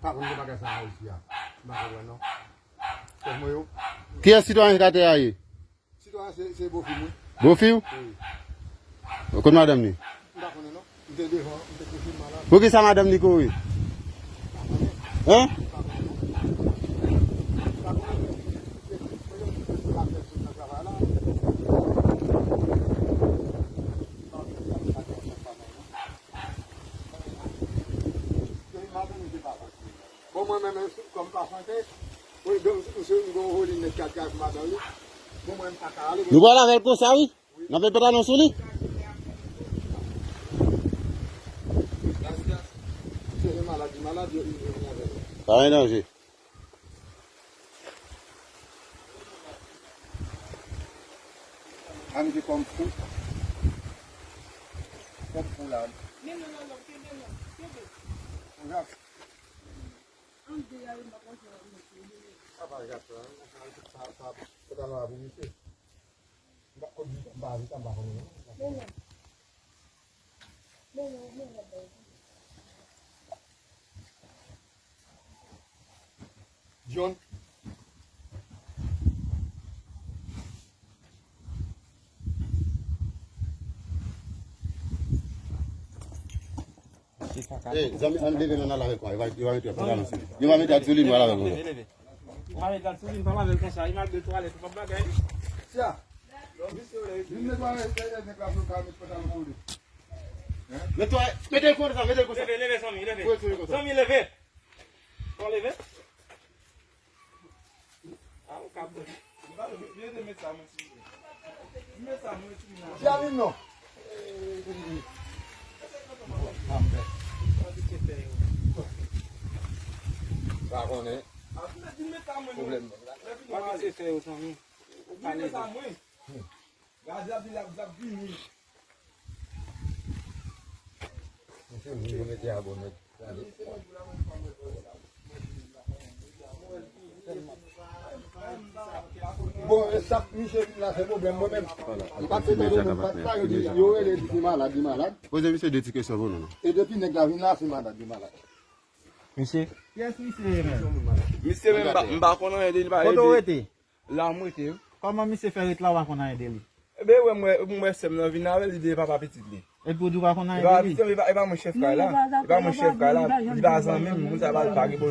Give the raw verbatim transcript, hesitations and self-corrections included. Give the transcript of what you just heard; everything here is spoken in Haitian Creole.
pa konn de bagay sa a isi a. M pa konprann non. Chèf mwen yo. Kiyès sitwayen Katè a ye? Sitwayen se, se bofi m wi. Bofi w? Wi. Kot madanm li? M pa konnen non. M te devan, m te kouvri malad. Poukisa madanm li kouri? Hein? Bon, mwen menm, kòm pa chante, wi, donk, misye, m gon voli nèt kat kat madan li. Bon, mwen, m pa ka ale. Nou pral avè l konsa, wi. N ap met pantalon sou li. Misye se malad, li malad, yo, yo vin avè l. Pa gen danje. A misye kòm fou. Kòm fou la. Men non, non, non, kenbe non, kenbe. Konsa. An deyò, m pa panse la, misye. Sa pa grap sa, sa, sa, sa, pantalon la pou misye. M pa, kot m pa, m pa konnen non. Men non. Men non, men non, bay. John. Eh, zanmi, ann leve nou al avè l, yo va, yo va mete pantalon sou li. Yo va mete sou li, nou al avè l. Leve, leve. Ou pa met rad sou li, m pa lave l konsa. Li mal de twalèt, ou p ap bagay. Tia. Vin netwaye, eh, eh, nèg la pou yo ka met pantalon sou li. Hein? Netwaye, mete l konsa, mete l konsa. Leve, leve, zanmi, leve. Zanmi, leve. Fò leve. Ah, ou ka bon. Mete, mete sa, mwen, silvouplè. Mete sa, mwen, silvouplè. Tia vin non. Pa konnen. Pwoblèm. Pa kite fè yo, zanmi. Ou pa leve. Gade, ap vini, ap, ap vini. Misye vin pou mete a bon nèt. Bon, e sa misye vin la, se pwoblèm mwen menm. M pa te tande moun, m pa t la, yo di, yo rele, di se malad, li malad. Poze misye de ti kesyon pou nou, non. E depi nèg la vin la, se malad, li malad. Misye? Kiyès misye ye menm? Misye menm, m pa, m pa konn anyen de li, pa ede. Kote w rete? La m rete wi. Kòman misye fè ret la, w pa konn anyen de li? Ebyen, wè, m wè, m wè sè m nan vin avè l, li de papa pitit li. Epi w di w pa konn anyen de li? Li pa, li pa, li pa mwen chèf kay la. Li pa mwen chèf kay la. Li pa zanmi m, moun sa pa, pa gen bon